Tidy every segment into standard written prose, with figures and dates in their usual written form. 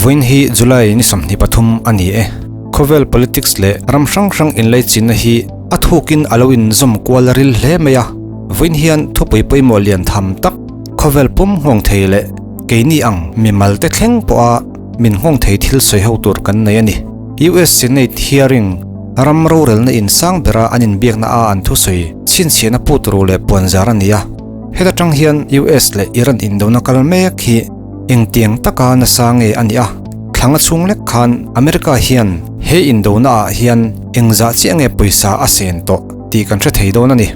Vawiin hi July ni 23 a ni e. Khawvel politics leh ram hrang hrang inlaichinna hi a thukin a lo inzawm kual ril hle mai a. Vawiin hian thupui pawimawh lian tham tak, khawvel pum nghawng thei leh keini ang mimal te thleng pawha min nghawng thei thil sawi ho tur kan nei a ni. US Senate hearing ram rorelna insang bera an inbiakna a an thusawi chhinchhiahna put ru leh puanzar a ni a. Heta tang hian US leh Iran indona kal mek hi engtiang taka nasa nge a nih a, thlanga chhung lek khan America hian he indona ah hian engzah chiah nge pawisa a sen tawh tih kan hre thei dawn a ni.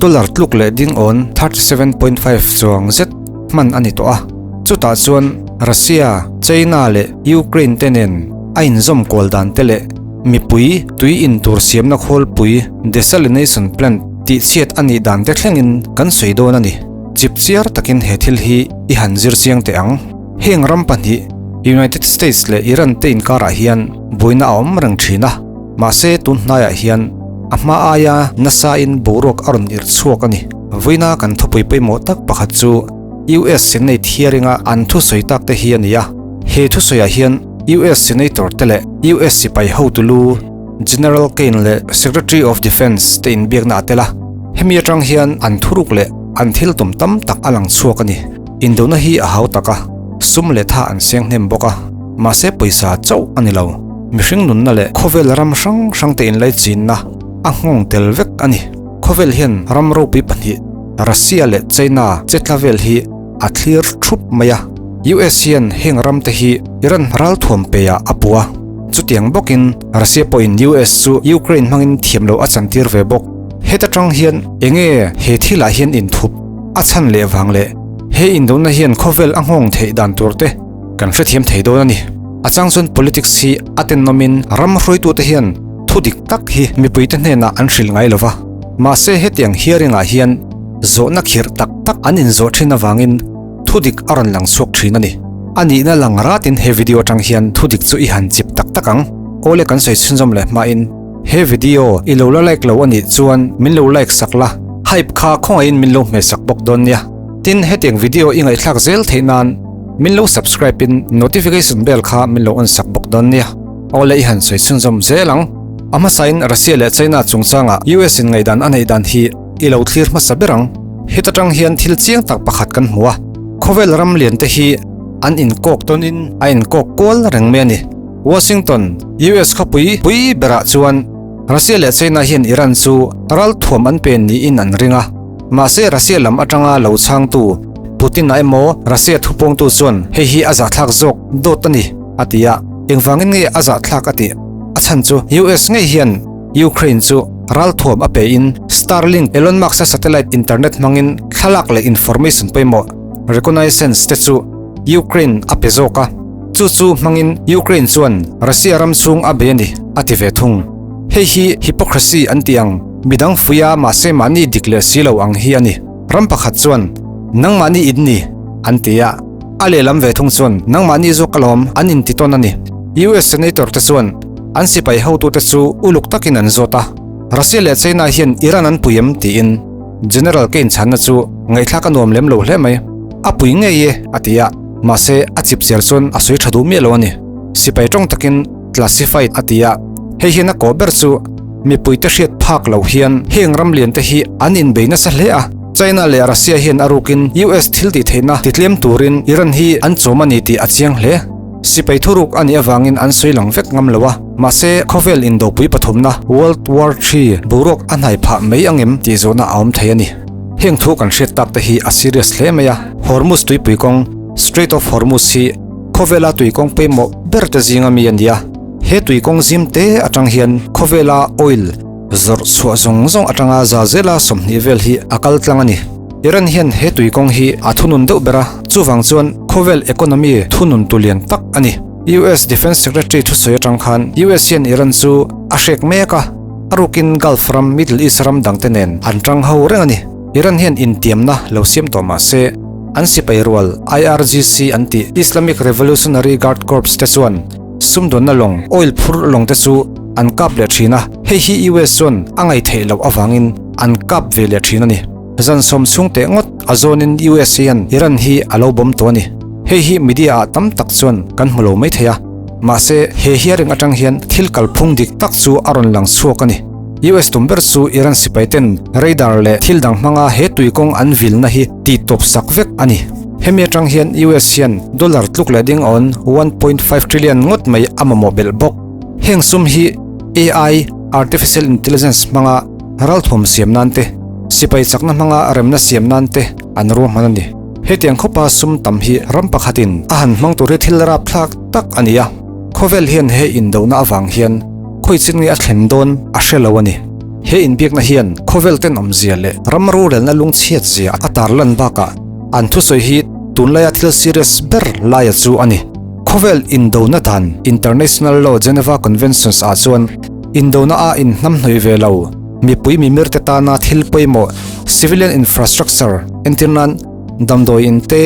Dollar tluk leh ding awn 37.5 chuang zet hman a ni tawh a, chutah chuan Russia, China leh Ukraine te nen a inzawm kual dan te leh mipui tui in tur siamna khawlpui desalination plant tih chhiat a nih dan te thlengin kan sawi dawn a ni. Chip chiar takin he thil hi i han zir chiang teh ang. Heng ram pahnih, United States leh Iran te inkarah hian buaina a awm reng thin a, mahse tun hnaiah hian a hma aia nasain boruak a rawn irh chhuak a ni. Vawiina kan thupui pawimawh tak pakhat chu US Senate hearing-a an thusawi tak te hi a ni a. He thusawiah hian US Senator te leh US sipai hotu lu, General Cain leh Secretary of Defence te inbiakna a tel a, hemi atang hian an thuruk leh an thil tum tam tak a lang chhuak a ni. Indona hi a hau tak a, sum leh tha an seng hnem bawk a, mahse pawisa chauh a ni lo. Mihring nunna leh khawvel ram hrang hrang te inlaichinna a nghawng tel vek a ni. Khawvel hian ram ropui pahnih, Russia leh China che tla vel hi a thlir thup mai a. US hian heng ram te hi Iran ralthuam pe ah a puh a, chutiang bawkin Russia pawhin US chu Ukraine hmangin thiam loh a chantir ve bawk. Heta tang hian enge he thilah hian inthup a chhan leh vang leh he indona hian khawvel a nghawng theih dan tur te kan hrethiam thei dawn a ni. A chang chuan politics hi a tennawmin ram hruaitute hian thu dik tak hi mipuite hnenah an hrilh ngai lo va. Mahse hetiang hearing ah hian zawhna khirh tak tak an inzawh thin avangin thu dik a rawn lang chhuak thin a ni. A nihna lang ratin he video atang hian thu dik chu i han chip tak tak ang. Awle kan sawi chhunzawm leh hmain he video i lo la like lo a nih chuan min lo like sak la, hype kha khawngaihin min lo hmeh sak bawk dawn nia. Tin hetiang video i ngaihthlak zel theih nan min lo subscribe in notification bell kha min lo on sak bawk dawn nia. Awle i han sawi chhunzawm zel ang. A hmasain Russia leh China chungchanga US in ngaihdan a neih dan hi i lo thlir hmasa ber ang. Heta tang hian thil chiang tak pakhat kan hmu a, khawvel ram lian te hi an inkawk tawnin a inkawk kual reng mai a ni. Washington, US khawpui pui berah chuan Russia leh China hian Iran chu ralthuam an pen niin an ring a, mahse Russia lam atanga lo chhangtu Putin-a emaw Russia thupawngtu chuan hei hi a zahthlak zawk dawt a ni a ti a, engvangin nge a zahthlak a tih? A chhan chu US ngei hian Ukraine chu ralthuam a pe in Starlink, Elon Musk-a satellite internet hmangin thlalak leh information pawimawh, reconnaissance, te chu Ukraine a pe zawk a. Chu chu hmangin Ukraine chuan Russia ram chhung a bei a ni, a ti ve thung. Hei hi hypocrisy an tih ang, midang fuia mahse mahni dik leh si lo ang hi a ni. Ram pakhat chuan, Nangmahni in ni, an ti a. A lehlam ve thung chuan, Nangmahni zawk alawm, an inti tawn a ni. US Senator te chuan an sipai hotute chu uluk takin an zawt a, Russia leh China hian Iran an pui em? tiin. General ka inchhanna chu ngaihthlak a nuam lem lo hle mai. A pui ngei e, a ti a. Mahse, a chip chiar chuan a sawi tha duh miah lo a ni. Sipai tawng takin classified a ti a, hei hian a kawh ber chu mipuite hriat phak loh hian heng ram lian te hi an inbei nasa hle a. China leh Russia hian a rukin US thil tih theihna titlem turin Iran hi an chawm a ni tih a chiang hle. Sipai thuruk a nih avangin an sawi lang vek ngam lo a, mahse khawvel indopui pathumna World War Three boruak a hnai phah mai angem tih zawhna a awm thei a ni. Heng thu kan hriat tak te hi a serious hle mai a, Hormuz tuipui kawng, Strait of Hormuz, hi khawvela tui kawng pawimawh ber te zinga mi a ni a, he tui kawng zim te atang hian khawvela oil zawrh chhuah zawng zawng atanga za zela 20 vel hi a kal tlang a ni. Iran hian he tui kawng hi a thunun deuh ber a, chuvang chuan khawvel economy thunun tu lian tak a ni. US Defence Secretary thusawi atang khan US hian Iran chu a hrek mek a, A rukin Gulf ram, Middle East ram dangte nen an tang ho reng a ni. Iran hian intiamna lo siam tawh mah se, an sipai rual IRGC an tih Islamic Revolutionary Guard Corps te chuan sumdawnna lawng, oil phur lawng te chu an kap leh thin a, hei hi US chuan a ngaihtheih loh avangin an kap ve leh thin a ni. Zan sawm chhung teh ngawt a zawnin US hian Iran hi a lo bawm tawh a ni. Hei hi media ah tam tak chuan kan hmu lo mai thei a, mahse he hearing atang hian thil kalphung dik tak chu a rawn lang chhuak a ni. US tum ber chu Iran sipai ten radar leh thil dang hmanga he tui kawng an vilna hi tih tawp sak vek a ni. Hemi atang hian US hian dollar tluk leh ding awn 1.5 trillion ngawt mai a mamawh belh bawk. Heng sum hi AI, Artificial Intelligence, hmanga ralthuam siam nan te, sipai chakna hmanga remna siam nan te an ruahman a ni. Hetiang khawpa sum tam hi ram pakhatin a han hmang tur hi thil rapthlak tak a ni a, khawvel hian he indona avang hian khawi chin nge a thlen dawn a hre lo a ni. He inbiakna hian khawvel tenawmzia leh ram rorelna lungchhiatzia a tarlan bakah an thusawi hi tunlaia thil serious ber laia chu a ni. Khawvel indona dan International Law Geneva Conventions ah chuan indona a inhnamhnawih ve lo mipui mimirte tana thil pawimawh civilian infrastructure entir nan damdawi in te,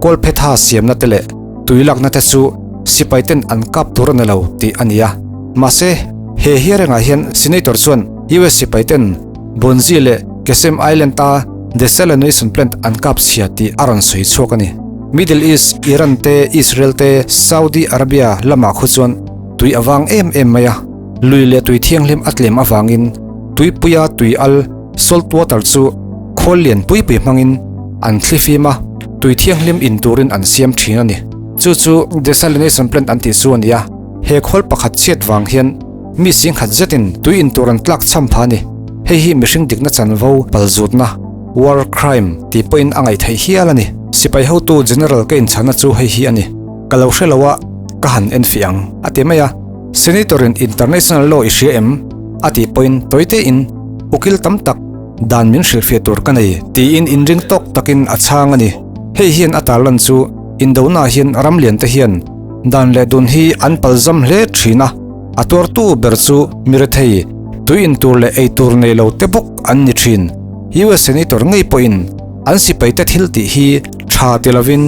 kawlphetha siamna te leh tui lakna te chu sipai ten an kap tur a ni lo tih a ni a. Mahse, he hearing ah hian Senator chuan US sipai ten Bonzi leh Qesem Island a desalination plant an kap chhia tih a rawn sawi chhuak a ni. Middle East, Iran te, Israel te, Saudi Arabia lamah khu chuan tui a vang em em mai a, lui leh tui thianghlim a tlem avangin tuipuia tui al, salt water, chu khawl lian pui pui hmangin an thli fim a, tui thianghlim in turin an siam thin a ni. Chu chu desalination plant an tih chu a ni a, he khawl pakhat chhiat vang hian mi singkhat zetin tui in tur an tlak cham pha a ni. Hei hi mihring dikna chanvo palzutna, war crime, tih pawhin a ngaih theih hial a ni. Sipai hotu General ka inchhana chu hei hi a ni. Ka lo hre lo a, ka han en fih ang, a ti mai a. Senator in international law i hria em? a tih pawhin tawite in ukil tam tak dan min hrilhfiah tur ka nei tiin inring tawk takin a chhang a ni. Hei hian a tarlan chu Indona hian ram lian te hian dan leh dun hi an palzam hle thin a, a tuartu ber chu mi rethei, tui in tur leh ei tur nei lo te bawk an ni thin. US Senator ngei pawhin an sipai te thil tih hi tha ti lovin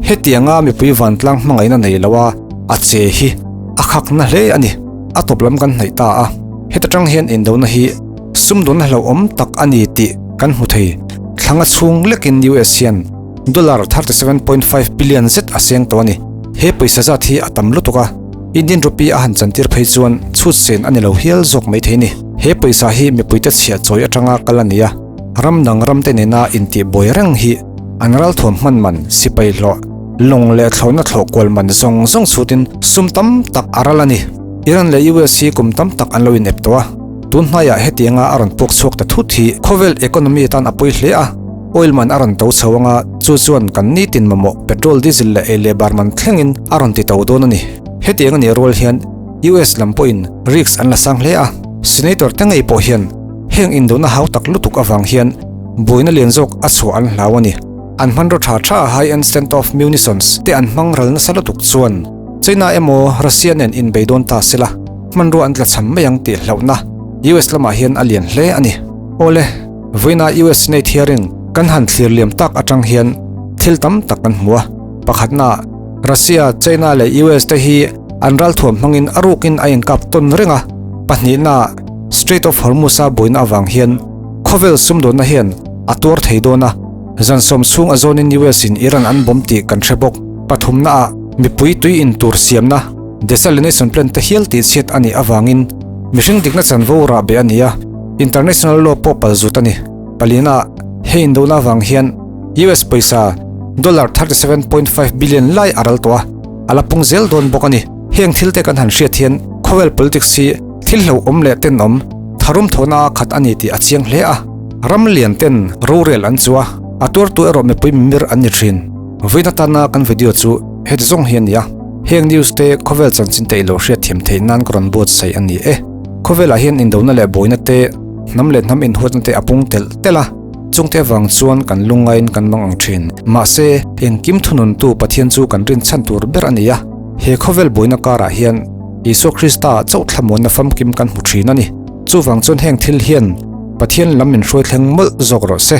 hetianga mipui vantlang hmangaihna nei lo a a che hi a khak na hle a ni. A tawp lam kan hnaih ta a, heta tang hian indona hi sumdawnna hlauhawm tak a ni tih kan hmu thei. Thlanga chhung lekin US hian Dollar 37.5 billion zet a seng tawh a ni. He pawisa zat hi a tam lutuk a, Indian rupee a han chantir phei chuan chhut sen a ni lo hial zawk mai thei a ni. He pawisa hi mipuite chhiah chawi atanga kal a ni a, ram dang ramte nena intihbuai reng hi an ralthuam hman man, sipai hlawh, lawng leh thlawhna thlawh kual man zawng zawng chhutin sum tam tak a ral a ni. Iran leh US hi kum tam tak an lo inep tawh a, tun hnaiah hetianga a rawn puak chhuak ta thut hi khawvel economy atan a pawi hle a. Oil man a rawn to chho anga, chu chuan kan nitin mamawh petrol, diesel leh ei leh bar man thlengin a rawn ti to dawn a ni. Hetiang a nih rual hian US lam pawhin risk an la sang hle a, Senator te ngei pawh hian heng indona hau tak lutuk avang hian buaina lian zawk a chhuah an hlau a ni. An hmanraw tha tha high-end stand-off munitions te an hmang ral nasa lutuk chuan China emaw Russia nen inbei dawn ta sela hmanrua an tlachham mai ang tih hlauhna US lamah hian a lian hle a ni. Awle. Vawiina US Senate hearing kan han thlir liam tak atang hian thil tam tak kan hmu a. Pakhatna, Russia, China leh US te hi an ralthuam hmangin a rukin a inkap tawn reng a. Pahnihna, Strait of Hormuz-a buaina avang hian khawvel sumdawnna hian a tuar thei dawn a. Zan sawm chhung a zawnin US in Iran an bawm tih kan hre bawk. Pathumnaah, mipui tui in tur siamna, desalination plant te hial tihchhiat a nih avangin mihring dikna chanvo rahbeh a ni a. International law pawh pal zut a ni. Palina, He indona avang hian US pawisa dollar 37.5 billion lai a ral tawh a, a la pung zel dawn bawk a ni. Heng thil te kan han hriat hian khawvel politics hi thil hlauhawm leh tenawm, tharum thawhna a khat a ni tih a chiang hle a. Ram lian ten rorel an chu a, a tuartu erawh mipui mimir an ni thin. Vawiin atana kan video chu heti zawng hi a ni a, heng news te khawvel chanchin te i lo hriatthiam theih nan ka rawn buatsaih a ni e. Khawvelah hian indona leh buaina te, hnam leh hnam inhuatna te a pung telh telh a, chungte avang chuan kan lungngaiin kan mang ang thin. Mahse, engkim thununtu Pathian chu kan rinchhan tur ber a ni a, he khawvel buaina karah hian Isua Krista chauh thlamuanna famkim kan hmu thin a ni. Chuvang chuan heng thil hian Pathian lam min hruai thleng mawlh zawk rawh se.